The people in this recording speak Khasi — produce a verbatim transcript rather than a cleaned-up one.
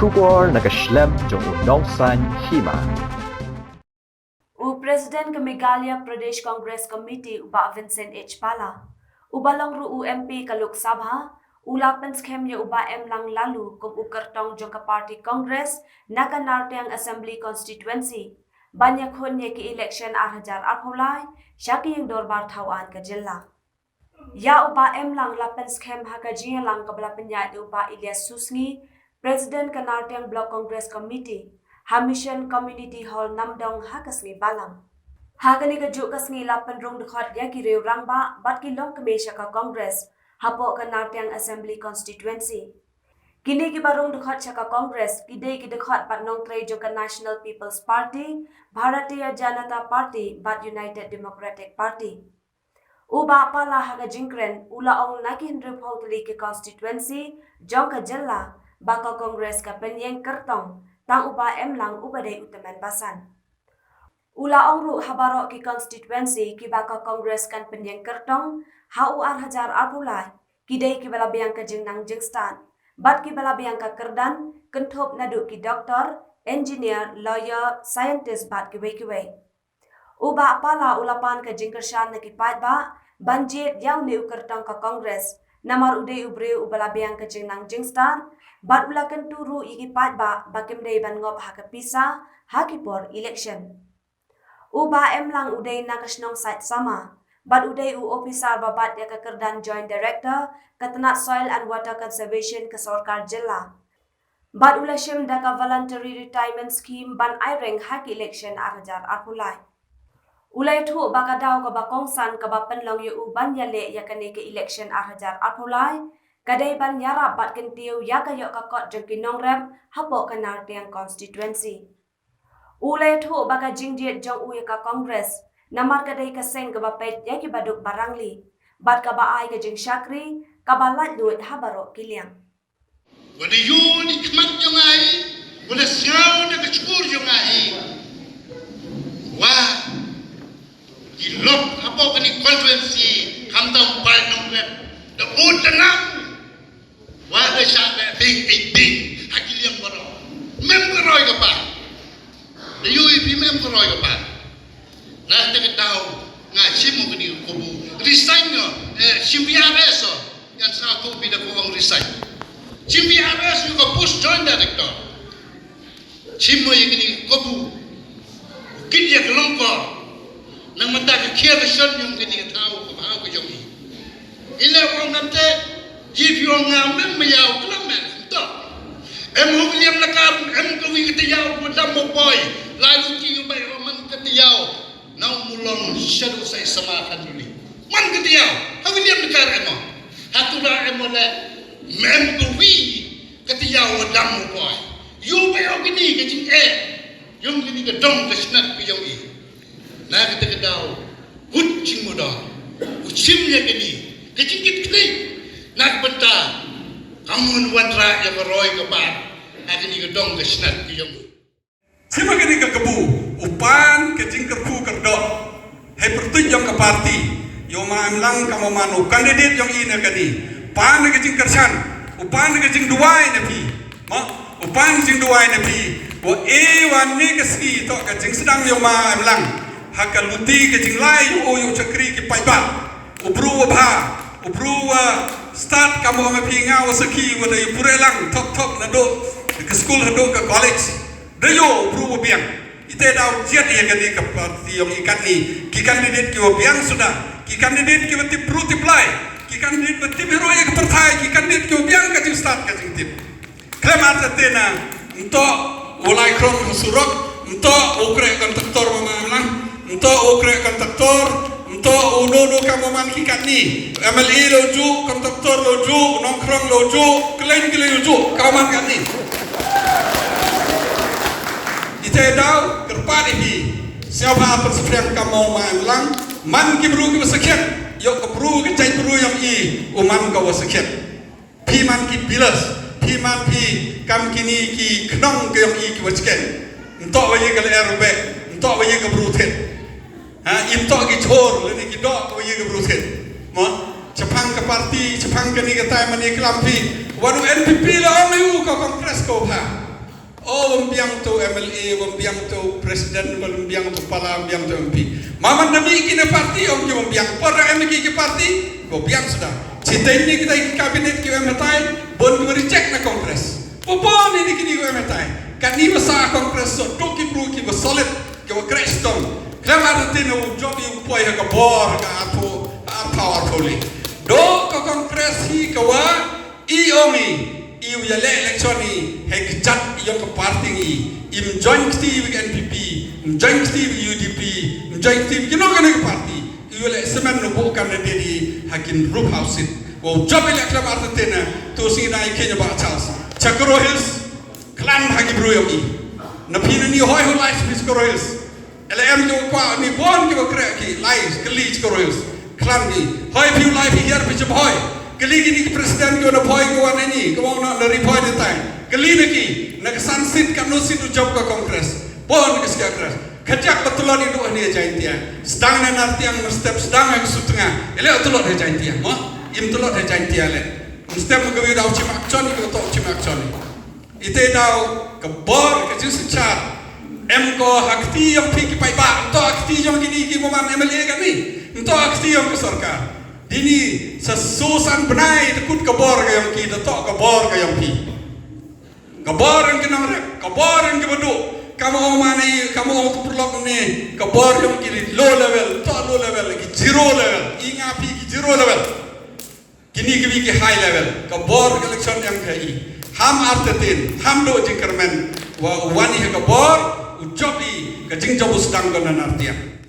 Khubor na ka shlem jong u Nongsaiñ Hima. U President ka Meghalaya Pradesh Congress Committee u Bah Vincent H Pala, uba long ruh u M P ka Lok Sabha, u la pynskhem ïa u Bah Emlang Laloo kum u kyrtong jong ka party Congress na ka Nartiang Assembly Constituency ban ïakhun ïa ki election ar hajar arphew lai sha ki ïing dorbar thaw aiñ ka jylla. Ïa u Bah Emlang la pynskhem ha ka jingïalang kaba la pynïaid da u Bah Elias Susngi, President ka Nartiang Block Congress Committee, ha Mission Community Hall Namdong ha ka sngi Balang. Ha kane kajuh ka sngi la pynrung dkhot ïa ki riew rangbah bad ki longkmie sha ka Congress hapoh ka Nartiang Assembly Constituency. Kine kiba rung dkhot sha ka Congress ki dei ki dkhot bad nongtrei jong ka National People's Party, Bharatiya Janata Party bad United Democratic Party. U Bah Pala ha ka jingkren u la ong na ki hynriewphew tylli ki constituency jong ka jylla ba ka Congress ka pynïeng kyrtong, tang u Bah Emlang uba dei u tymmen basan. U la ong ruh ha baroh ki constituency kiba ka Congress kan pynïeng kyrtong ha u ar hajar arphew lai, ki dei kiba la biang ka jingnang jingstad bad kiba la biang ka kyrdan, kynthup naduh ki doctor, engineer, lawyer, scientist bad kiwei kiwei. U Bah Pala u la pan ka jingkyrshan na ki paidbah ban jied ïa une u kyrtong ka Congress, namar u dei u briew uba la biang ka jingnang jingstad bad u la kyntu ruh ïa ki paidbah ba kim dei ban ngop ha ka pisa ha ki por election. U Bah Emlang u dei na ka shnong Saitsama bad u dei u ophisar ba bat ïa ka kyrdan Joint Director ka tnat Soil and Water Conservation ka sorkar jylla. Bad u la shim da ka Voluntary Retirement Scheme ban aireng ha ki election ar hajar arphew lai. U la ïathuh ba ka daw kaba kongsan kaba pynlong ïa u ban ïaleh ïa kane ka election ar hajar arphew lai ka dei ban ïarap bad kyntiew ïa ka ïoh ka kot jong ki nongrep hapoh ka Nartiang constituency. U la ïathuh ba ka jingjied jong u ïa ka Congress namar ka dei ka seng kaba peit ïa kiba duk ba rangli bad kaba ai ka jingshakri kaba laitluid ha baroh ki liang. Wat ïoh na khmat jong nga hi, wat sngew na ka shkor jong nga hi. Wat ki lok hapoh kane constituency khamtam bai nongrep da u da nang. Wat da shah da ding ei ding ha ki liang baroh. Mem ka roi ka par. Da ïohi phi mem ka roi ka par. Na kata ka daw nga shim mo kane ka kabu. Resign no, eh, shim V R S o. Ngan sa to phi da ko ong resign. Shim V R S no ka post joint director. Shim mo ïa kane ka kabu. Kit ïa ka longkor. Nang mynta ka khia ka shon ïong kane ka thaw ka bhaw ka jong i. I leh ong ngam te, ji phi ong ngam mem ma ïaw klam mem to. Em ho William Lakar, em ka wi ka te ïaw, ko dam mo boy. Lai lu ki yu bai ho man ka te ïaw. Nau mulong shadow sai sama khan duni. Man ka te ïaw, ha William Lakar em ho. Ha tu ra em ho le, mem ka wi ka te ïaw, dam mo boy. Yu bai ho kini ka jing eh. Ïong kini ka dong ka shnat ka ïong i. Na kata ka daw, ut jingmudor, ut shim ïa kini ka jingkit khlieh. Na ka bynta ka mon wanrah ïa ka roi ka par ha kini ka dong ka shnat ka ïong i. Shim ïa kini ka kabu, u pan ka jingkyrkhu kyrdoh. Hei pyrtuit jong ka party, ïa u Ma Emlang ka mo man u candidate jong i na kani. Pan ka jingkyrshan, u pan ka jingduwai na phi. Ma, u pan jingduwai na phi. Wa e wan ne ka sngi to ka jingsdang ïa u Ma Emlang. Ha ka luti ka jinglai ïa u ïa u chakri ki paidbah. U bru wa bha, u bru wa stad ka mo ma phi nga wa sakhi wa da ïa pure lang thok thok na do. Ka school ha do ka college. Da ïa u bru wa biang. Ite daw jiat ïa kani ka party ïong i katni. Ki candidate ki wa biang suda. Ki candidate ki wa tip bru tip lai. Ki candidate wa tip hero ïa ka pyrthai. Ki candidate ki wa biang ka jingstad ka jingtip. Khlem artatien, nto u lai krong ha surok. Nto u kre kontraktor ma ma lang. Nto u kre kontraktor. Nto u no no ka mo man ki katni. M L A lo ju, kontraktor lo ju, nongkrong lo ju, klen klen lo ju, ka man katni. Ite daw kyrpad ihi. Siapa pun sepiang kamu main lang. Man ki bru ki sakhiat. Yok ki bru ki jait bru ïong i. U man ka wa sakhiat. Phi man ki bilas. Phi man phi kam kini ki khnong ki ïong i ki wa chken. Ntok wa ye ka le er be. Ntok wa ye ka bru thet. Ha, im to ki chor, le ni ki dok, ko ye ka bru thit. Mo, chapang ka party, chapang ka ni ka tai mani klam phi. Wa du N P P la ong yu ka Congress ko pha. Oh, bym biang to M L A, bym biang to president, bym biang to pala, bym biang to M P. Mamon da mih ki na party, ong ki bym biang. Por da em ki ki party, ko biang suda. Chiteng ni kita ki cabinet ki em hatai, bun ki reject na Congress. Popon ni kini ki em hatai. Kani basa Congress so, to ki bru ki ba solid, ki ba crash stone. Klam arta tin u jop i u poi ha ka bor, ha ka arphaw, ha arphaw arphaw li. Do ka Congress hi ka wa, i ong i, i u ïaleh election i, ha ka jait i ong ka party i, im join kti wi ka N P P, im join kti wi U D P, im join kti wi kino kino ka party, i u ïaleh semen no bo kan na dedi, ha kin rup hausit. Wa u jop i leh klam arta tin na, to sing na i kenya ba Charles. Chakro Hills, klan ha ki bru yong i. Na phi na ni hoi hoi lai smi Chakro Hills. Ele em ki kwah ni bon ki ba kreh ki, lai, kali Chakro Hills. Klan ki. Hoi phi u lai phi hiar phi chim hoi. Kali ki ni ki president ki wan na phoi ki wan na ni, ki wan na, na ri phoi ni tai. Kali na ki, na ka san seat ka no seat u jop ka Congress. Bon ki sia Congress. Kajak ba tulot i duh ni Jaintia. Sedang na Nartiang, na step sedang ha ki Sutnga. Ele tulot ha Jaintia, mo? Im tulot ha Jaintia le. Step ka wi daw chimak chon, ki to chimak chon. Ite daw ka bor ka jingsynshar. Em ko ha kti yong phi ki paidbah, to ha kti yong kini ki bymman M L A kani. To ha kti yong ka sorkar. Dini sa so san bnai da kut ka bor ka yong ki, da to ka bor ka yong phi. Ka bor yong ki nongrep, ka bor yong ki baduk. Kam ong mane, kam ong tu perlok ne, ka bor yong ki low level, to low level, ki zero level, i nga phi ki zero level. Kini ki wi ki high level, ka bor ka election em ka i. Ham arta tin, ham duh jingkyrmen, wa u wan i ha ka bor, u jop i, ka jingjop u sdang ko na Nartiang.